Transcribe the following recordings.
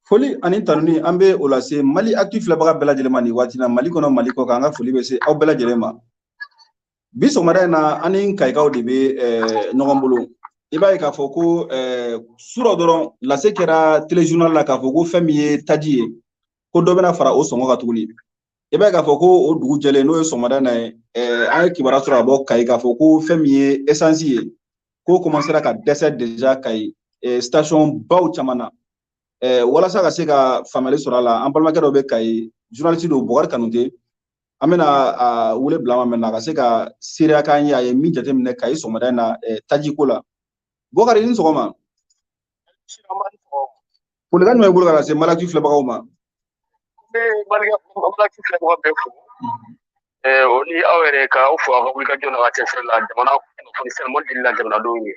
Foli ani tanuni an bɛ o lase Mali Actu filɛbaga bɛɛ lajɛlen ma nin waati na, Mali kɔnɔ, Mali kɔ kan. An ka foli bɛ se aw bɛɛ lajɛlen ma. Bi sɔgɔmada in na, an ni Kayikaw de bɛ ɲɔgɔn bolo. I b'a ye k'a fɔ ko surɔ dɔrɔn lase kɛra téléjournal la k'a fɔ ko fɛn min ye taji ye, ko dɔ bɛna fara o sɔngɔ kan tuguni. I b'a ye k'a fɔ ko o dugu jɛlen, n'o ye sɔgɔmada in na ye, an ye kibaruya sɔrɔ ka bɔ Kayi k'a fɔ ko fɛn min ye essence ye, ko commencera ka dɛsɛ déjà Kayi station baw caman na. Walasa ka se ka faamuyali sɔrɔ a la, an balimakɛ dɔ bɛ Kayi, journaliste don, Bɔkari Kanute. An bɛna a wele bila ma maintenant a ka se ka seereya k'an ye, a ye min jateminɛ Kayi sɔgɔmada in na tajiko la. Bɔkari, ni sɔgɔma. Folikan jumɛn b'i bolo ka lase Mali Actu filɛbagaw ma? N bɛ Mali Actu filɛbaga bɛɛ fo. O ni aw yɛrɛ, ka aw fo aw ka wulikajɔ la, ka cɛsiri la jamana kunnafoni sɛnɛmɔ dili la jamanadenw ye.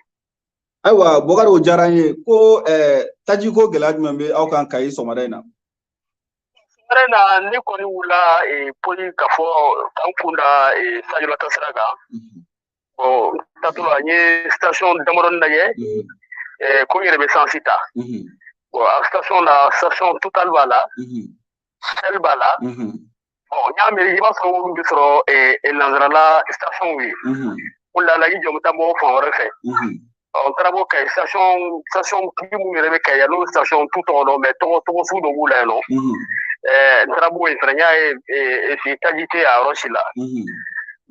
Ayiwa Bɔkari, o diyara an ye. Ko tajiko gɛlɛya jumɛn bɛ aw kan Kayi sɔgɔmada in na? Sɔgɔmada in na, ne kɔni wulila poli ka fɔ k'an kun da Sajolata sira kan. Bon, n taatɔ la, n ye station damadɔni lajɛ ko n yɛrɛ bɛ essence ta. Bon, a station la, station Total b'a la, Shell b'a la. Bon, n y'a miiri i b'a sɔrɔ olu bɛ sɔrɔ nanzarala station ye. O la la, i jɔ, n bɛ taa bɔ fan wɛrɛ fɛ. N taara bɔ Kayi station, station tigi minnu yɛrɛ bɛ Kayi yan, n'o station tu tɔgɔ dɔn, mais tɔgɔ tɔgɔ sugu dɔ b'u la yen nɔ. N taara bɔ yen fɛnɛ, n y'a ye taji tɛ a yɔrɔ si la.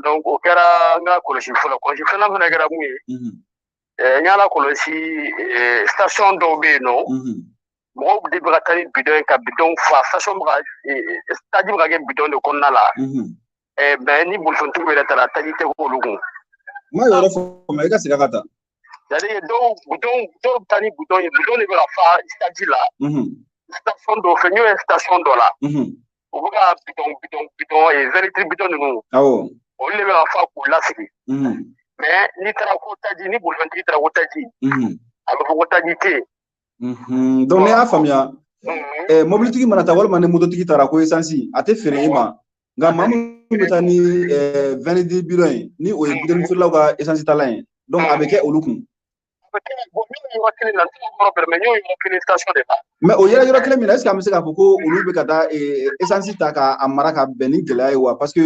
Donc o kɛra n ka kɔlɔsi fɔlɔ. Kɔlɔsi filanan fɛnɛ kɛra mun ye? N y'a lakɔlɔsi, station dɔw bɛ yen nɔ, mɔgɔw de bɛ ka taa ni bidɔn ye ka bidɔn fa. Station bɛ ka taji bɛ ka kɛ bidɔn de kɔnɔna la, mais ni bolifɛntigiw yɛrɛ taara, taji tɛ k'olu kun. N ma yɔrɔ faamuya, i ka segin a kan tan. C'est à dire dɔw bidɔn, dɔw bɛ taa ni bidɔn ye, bidɔn de bɛ ka fa taji la. Station dɔw fɛ, n y'o ye station dɔ la, u bɛ ka bidɔn bidɔn bidɔn 20 litres bidɔn ninnu, olu de bɛ ka fa k'u lasigi. Mais n'i taara ko taji, ni bolifɛntigi taara ko taji, a bɛ fɔ ko taji tɛ yen. Donc ne y'a faamuya, mobilitigi mana taa walima ni mototigi taara ko essence, a tɛ feere i ma, nka maa minnu bɛ taa ni 20 litres bidɔn ye, ni o ye bidɔnni feerelaw ka essence talan ye, donc a bɛ kɛ olu kun. A bɛ kɛ. Bon, n y'o yɔrɔ kelen na, n tɛ yɔrɔ bɛrɛ, mais n y'o yɔrɔ kelen station de la. Mais o yɛrɛ yɔrɔ kelen min na, est ce que an bɛ se k'a fɔ ko olu bɛ ka taa essence ta k'a mara ka bɛn ni gɛlɛya ye wa? Parce que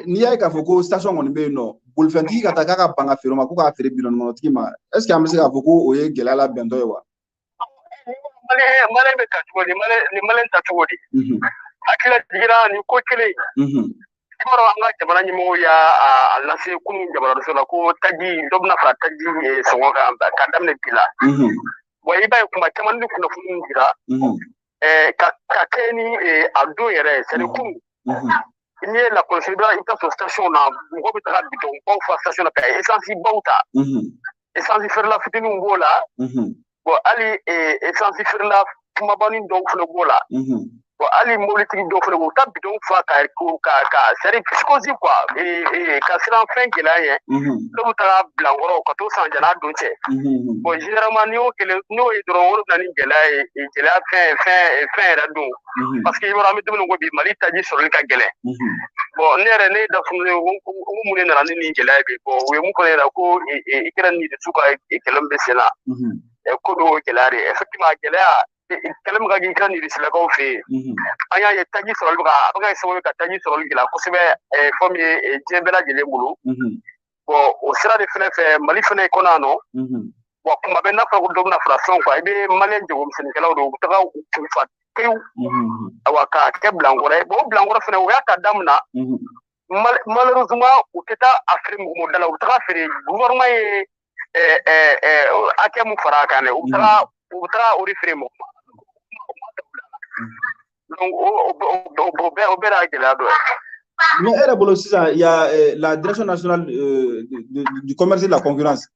n'i y'a ye k'a fɔ ko station kɔni bɛ yen nɔ, bolifɛntigi ka taa k'a ka ban ka feere o ma, ko k'a feere bidɔnni kɔnɔtigi ma, est ce que an bɛ se k'a fɔ ko o ye gɛlɛya labɛntɔ ye wa? Malien bɛ ta cogo di? Ni Malien ta cogo di? Hakili jiginna nin ko kelen. I b'a dɔn, an ka jamana ɲɛmɔgɔw y'a a lase kunun jamanaso la ko taji dɔ bɛna fara taji sɔngɔ kan ka daminɛ bi la. Wa i b'a ye kuma caman ni kunnafoni dira ka kɛ ni a don yɛrɛ, c'est à dire kunun, n'i ye lakɔlɔsili bila, i bɛ taa sɔrɔ station na, mɔgɔw bɛ taga bidɔn baw fa station na ka essence baw ta. Essence feerela fitininw b'o la. Bon, hali essence feerela kumabanin dɔw fana b'o la. Bon, hali mobilitigi dɔw fana b'o, u taa bidɔn fa ka c'est à dire psychose quoi, ka siran fɛn gɛlɛya ɲɛ. Dɔw bɛ taga bilankɔrɔ ka t'o san jan'a don cɛ. Bon, généralement n'i y'o kelen, n'o ye dɔrɔn, o de bɛ na ni gɛlɛya ye, gɛlɛya fɛn yɛrɛ don. Parce que i b'a dɔn, an bɛ dumuni ko bi, Mali taji sɔrɔli ka gɛlɛn. Bon, ne yɛrɛ ne da funu ko mun de nana ni nin gɛlɛya ye bi? Bon, u ye mun fɔ ne ɲɛna ko Ukraine ni Russie ka kɛlɛ min bɛ sen na, ko dɔ gɛlɛya de. Effectivement, gɛlɛya kɛlɛ min ka kɛ Ukraine ni Rusilakaw fɛ yen, an y'a ye taji sɔrɔli bɛ ka, a bɛ ka kɛ sababu ye ka taji sɔrɔli gɛlɛya kosɛbɛ, fɛn min ye diɲɛ bɛɛ lajɛlen bolo. Bon, o sira de fɛnɛ fɛ, Mali fɛnɛ kɔnɔ yan nɔ. Wa kuma bɛɛ n'a fɔra ko dɔ bɛna fara fɛnw kan, i bɛ Malien jagomisɛnninkɛlaw de, u bɛ taga u kun fa pewu, awa k'a kɛ bilankɔrɔ ye. Bon, o bilankɔrɔ fɛnɛ, o y'a ta daminɛ, malheureusement u tɛ taa a feere mɔgɔ da la, u bɛ taga feere gouvernement ye hakɛ mun fara a kan dɛ, u bɛ taga o de feere mɔgɔ ma. Donc o bɛɛ y'a gɛlɛya dɔ ye. Mais e yɛrɛ bolo sisan, il y a la direction nationale du commerce et de la concurrence.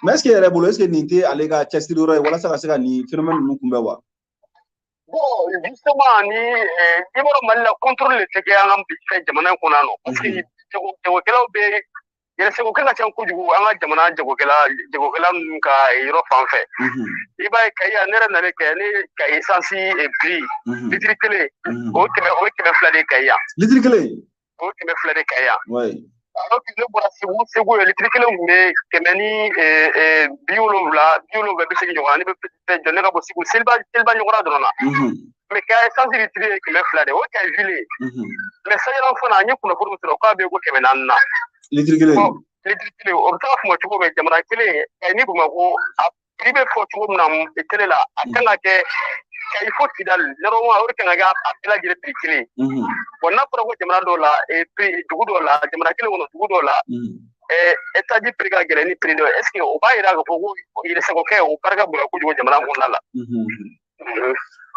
Mais est ce que e yɛrɛ bolo, est ce que nin tɛ ale ka cɛsiri yɔrɔ ye walasa ka se ka nin phénomène ninnu kunbɛn wa? Bon, justement, ni i b'a dɔn, Mali la, contrôle de tɛ kɛ an ka fɛn jamana in kɔnɔ yan nɔ, parce que jagokɛlaw bɛ yɛrɛsagokɛ ka ca kojugu an ka jamana jagokɛla ninnu ka yɔrɔ fan fɛ. I b'a ye Kayi yan, ne yɛrɛ nalen kɛ ne ka essence prix litiri kelen, o ye 200 de Kayi yan. Litiri kelen? O ye 200 de Kayi yan. Alors que ne bɔra Segu, Segu ye litiri kelen tun bɛ 170, 70, 80 ɲɔgɔn na. Ne bɛ fɛn jɔ ne ka bɔ Segu, Seliba ɲɔgɔnna dɔrɔn na. Mais ka essence litiri ye 200 de, o ye Kayi ville ye. Mais Sajaran fana, an ye kunnafoni min sɔrɔ k'a bɛ ko 400 na. Litiri kelen. Litiri kelen, o bɛ se ka faamu cogo min jamana kelen, Kayi ni Bamakɔ, a prix bɛ fɔ cogo min na télé la, a kan ka kɛ Kayi fo Kidali, normalement o de kan ka kɛ a bɛɛ lajɛlen prix kelen. Bon, n'a fɔra ko jamana dɔw la, prix dugu dɔw la, jamana kelen kɔnɔ dugu dɔw la, taji prix ka gɛlɛn ni prix dɔ ye, est ce que o b'a yira k'a fɔ ko yɛrɛsagokɛ o barika bonya kojugu jamana kɔnɔna la?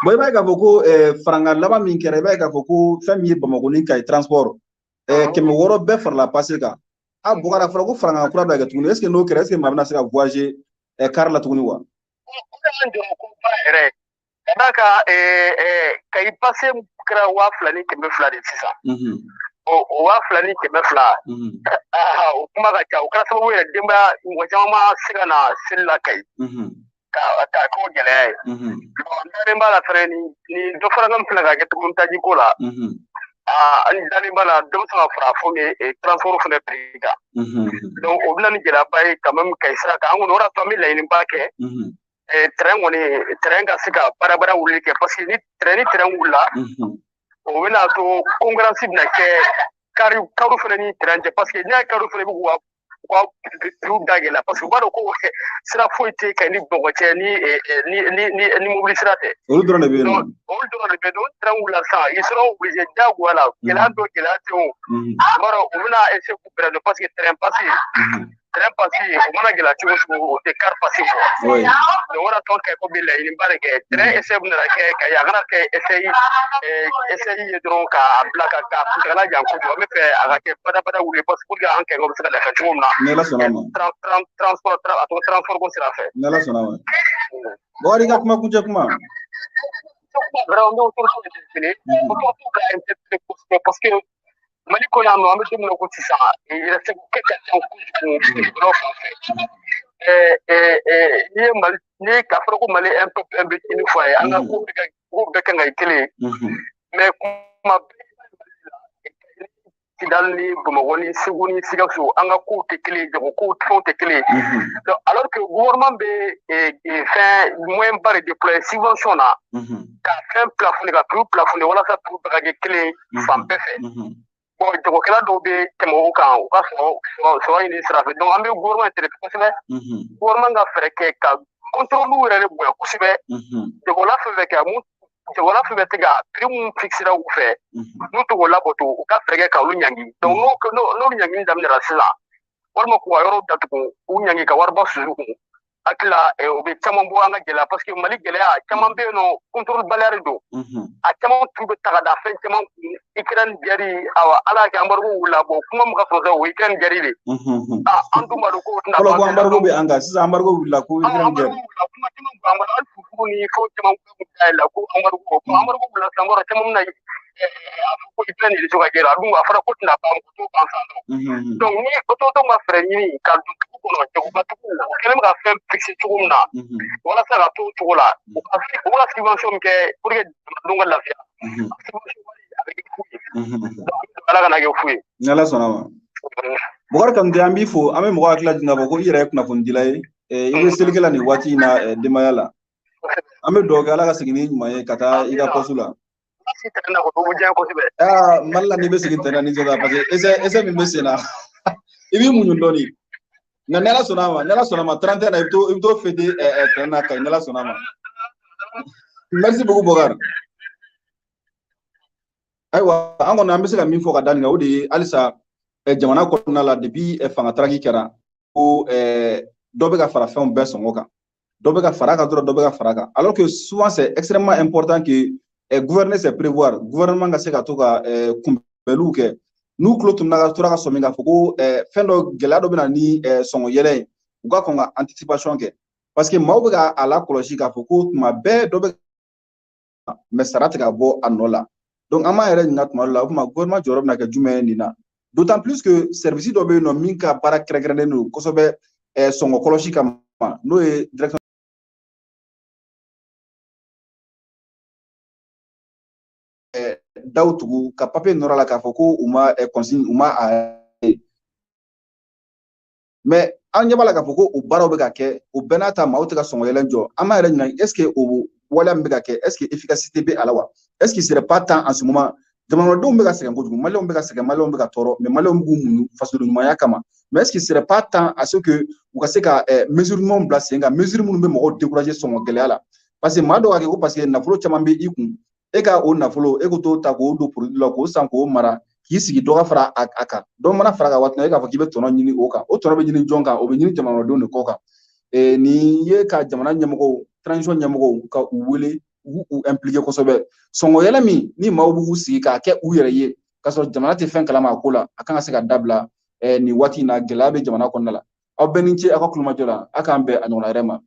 Bon, i b'a ye k'a fɔ ko farankan laban min kɛra, i b'a ye k'a fɔ ko fɛn min ye Bamakɔ ni Kayi transport, 600 bɛɛ farala passe kan. A Bukari, a fɔra ko farankan kura bɛ kɛ tuguni, est ce que n'o kɛra, est ce que maa bɛna se ka voyager car la tuguni wa? O y'an jɔrɔ ko ba yɛrɛ. Ka d'a kan Kayi passe kɛra 2200 de sisan. O 2200, o kuma ka ca, o kɛra sababu yɛrɛ denbaya mɔgɔ caman ma se ka na seli la Kayi. Ka ko gɛlɛya ye. N dalen b'a la fɛnɛ ni dɔ fana ka filɛ ka kɛ tuguni taji ko la. An dalen b'a la dɔ bɛ se ka fara fo min transport fɛnɛ prix kan. Donc o bɛ na ni gɛlɛyaba ye quand même Kayi sira kan. An kɔni o de y'a to an bɛ laɲiniba kɛ. Train kɔni, train ka se ka baara wuli kɛ, parce que ni train wulila, o bɛna to concurrence bɛna kɛ kari fɛnɛ ni train cɛ, parce que n'i y'a kari fɛnɛ bɛ k'u ka prix da gɛlɛya, parce que u b'a dɔn ko sira foyi tɛ Kayi ni Bamakɔ cɛ ni mobili sira tɛ. Olu dɔrɔn de bɛ yen nɔ. Olu dɔrɔn de bɛ yen. Donc train wulila sisan, ils seront obligés diyagoya la, gɛlɛya dɔ gɛlɛya tɛ o. U b'a dɔn u bɛna essayer k'u bɛrɛ dɔn, parce que train passe o mana gɛlɛya cogo cogo, o tɛ car passe bɔ. Donc o de y'a to Kayi ko bɛ laɲiniba de kɛ. Train essai bɛna kɛ Kayi, a kana kɛ essai ye dɔrɔn k'a bila ka kuntagala jan kojugu. An bɛ fɛ a ka kɛ badabada wuli, parce que pour que an Kayikaw bɛ se ka lafiya cogo min na. Ni Ala sɔnna a ma. Transport, a tɔgɔ transport ko sira fɛ. Ni Ala sɔnna a ma. Bukari, i ka kuma kuncɛ kuma. Vraiment, n bɛ autorité interpeller. Autorité ka interpeller kosɛbɛ, parce que Mali kɔnɔ yan nɔ, an bɛ don min na ko sisan, yɛrɛsagokɛ ka ca kojugu yɔrɔ fan fɛ. N'i ye Mali, n'i k'a fɔra ko Mali un peuple un but une foi ye, an ka ko bɛɛ kan ka kɛ kelen ye. Mais kuma bɛɛ Kidali ni Bamakɔ ni Segu ni Sikaso, an ka kow tɛ kelen ye, jago kow fɛnw tɛ kelen ye. Donc alors que gouvernement bɛ fɛn moyen ba de déployer subvention na, ka fɛn plafonner, ka prix plafonner walasa prix bɛɛ ka kɛ kelen ye fan bɛɛ fɛ. Bon, jagokɛla dɔw bɛ tɛmɛ o kan, u ka sɔrɔ ɲini sira fɛ. Donc an bɛ gouvernement interpellé kosɛbɛ. Gouvernement ka fɛɛrɛ kɛ ka contrôle yɛrɛ de bonya kosɛbɛ. Jagola fɛn fɛn kɛ, jagola fɛn fɛn tɛ ka prix mun fixera u fɛ, n'u tɛ k'o labato, u ka fɛɛrɛ kɛ ka olu ɲangi. Donc n'olu ɲangili daminɛra sisan, walima k'u ka yɔrɔ datugu, k'u ɲangi ka wariba susu kun, hakili la o bɛ caman bɔ an ka gɛlɛya, parce que Mali gɛlɛya caman bɛ yen nɔ, contrôle baliya de don. A caman turu bɛ ta ka da fɛn caman kun, Ukraine guerre, awa Ala y'a kɛ embargo wulila, bon kuma min ka sɔrɔ sisan o ye Ukraine guerre de. An dun b'a dɔn k'o tɛna ban. Fɔlɔ ko embargo bɛ an kan, sisan embargo wulila ko Ukraine guerre. Kuma caman bɛ embargo, hali furu ni fɛn caman bɛ dayɛlɛ ko embargo, embargo wulila sisan, b'a dɔn caman bɛna a fɔ ko Ukraine de bɛ se ka guerre, a dun a fɔra ko tɛna ban, ko t'o ban sisan dɔrɔn. Donc ni autorité ma fɛɛrɛ ɲini ka don dugu kɔnɔ, jagobatigiw u kɛlen bɛ ka fɛn fixer cogo min na, walasa ka to o cogo la, u ka subvention min kɛ pour que jamanadenw ka lafiya, subvention wari a bɛ kɛ fu ye. Donc Ala kana kɛ fu ye. Ni Ala sɔnna ma. Bukari Kanute, an b'i fo, an bɛ mɔgɔ hakili lajigin k'a fɔ ko i yɛrɛ ye kunnafonidila ye, i bɛ selikɛ la nin waati in na denbaya la. An bɛ dugawu kɛ Ala ka segin ni ɲuman ye ka taa i ka poste la. Mali la n'i bɛ segin tɛnɛ nisɔndiya, parce que essai min bɛ sen na, i b'i muɲu dɔɔni. Nka ni Ala sɔnna a ma, ni Ala sɔnna a ma, 31 na i bɛ t'o fêter tɛnɛ na Kayi, ni Ala sɔnna a ma. Merci beaucoup Bukari. Ayiwa, an kɔni an bɛ se ka min fɔ ka da nin kan, o de ye halisa jamana kɔnɔna la, depuis fanga taraki kɛra, ko dɔ bɛ ka fara fɛnw bɛɛ sɔngɔ kan, dɔ bɛ ka fara kan dɔrɔn, dɔ bɛ ka fara kan, alors que souvent c'est extrêmement important que gouverner c'est prévoir. Gouvernement ka se ka to ka kunbɛliw kɛ. N'u tulo tununa ka tora ka sɔmi k'a fɔ ko fɛn dɔ gɛlɛya dɔ bɛ na ni sɔngɔ yɛlɛ ye, u ka kɔn ka anticipation kɛ, parce que maaw bɛ ka a lakɔlɔsi k'a fɔ ko tuma bɛɛ dɔ bɛ, mais sara tɛ ka bɔ a nɔ la. Donc an b'an yɛrɛ ɲininka tuma dɔ la, o tuma gouvernement jɔyɔrɔ bɛna kɛ jumɛn ye nin na, d'autant plus que service dɔ bɛ yen nɔ min ka baara kɛrɛnkɛrɛnnen don kosɛbɛ sɔngɔ kɔlɔsi kama, n'o ye direction daw tugu ka papier nɔrɔ la k'a fɔ ko u ma consigne, u ma a ye. Mais an ɲɛ b'a la k'a fɔ ko o baaraw bɛ ka kɛ, o bɛɛ n'a ta, maaw tɛ ka sɔngɔ yɛlɛn jɔ. An b'a yɛrɛ ɲininka, est ce que o waleya min bɛ ka kɛ, est ce que efficacité bɛ a la wa? Est ce qu'il serait pas temps en ce moment? Jamanadenw bɛ ka sɛgɛn kojugu, Maliyɛnw bɛ ka sɛgɛn, Maliyɛnw bɛ ka tɔɔrɔ, mais Maliyɛnw b'u muɲu fasoden ɲumanya kama. Mais est ce qu'il serait pas temps à ce que u ka se ka mesure ɲumanw bila sen kan, mesure minnu bɛ mɔgɔw décourager sɔngɔ gɛlɛya la? Parce que maa dɔw ka kɛ ko parce que nafolo caman bɛ i kun, e ka o nafolo, e ko t'o ta k'o don produit la, k'o san, k'o mara, k'i sigi, dɔ ka fara a kan, dɔ mana fara a kan waati min na, e k'a fɔ k'i bɛ tɔnɔ ɲini o kan. O tɔnɔ bɛ ɲini jɔn kan? O bɛ ɲini jamanadenw de kɔ kan. Nin ye ka jamana ɲɛmɔgɔw, transition ɲɛmɔgɔw, ka u wele, u k'u impliquer kosɛbɛ. Sɔngɔ yɛlɛ min ni maaw b'u sigi k'a kɛ u yɛrɛ ye, k'a sɔrɔ jamana tɛ fɛn kalama a ko la, a kan ka se ka dabila nin waati in na. Gɛlɛya bɛ jamana kɔnɔna la. Aw bɛɛ ni ce aw ka kulomajɔ la. A k'an bɛn a ɲɔgɔnna wɛrɛ ma.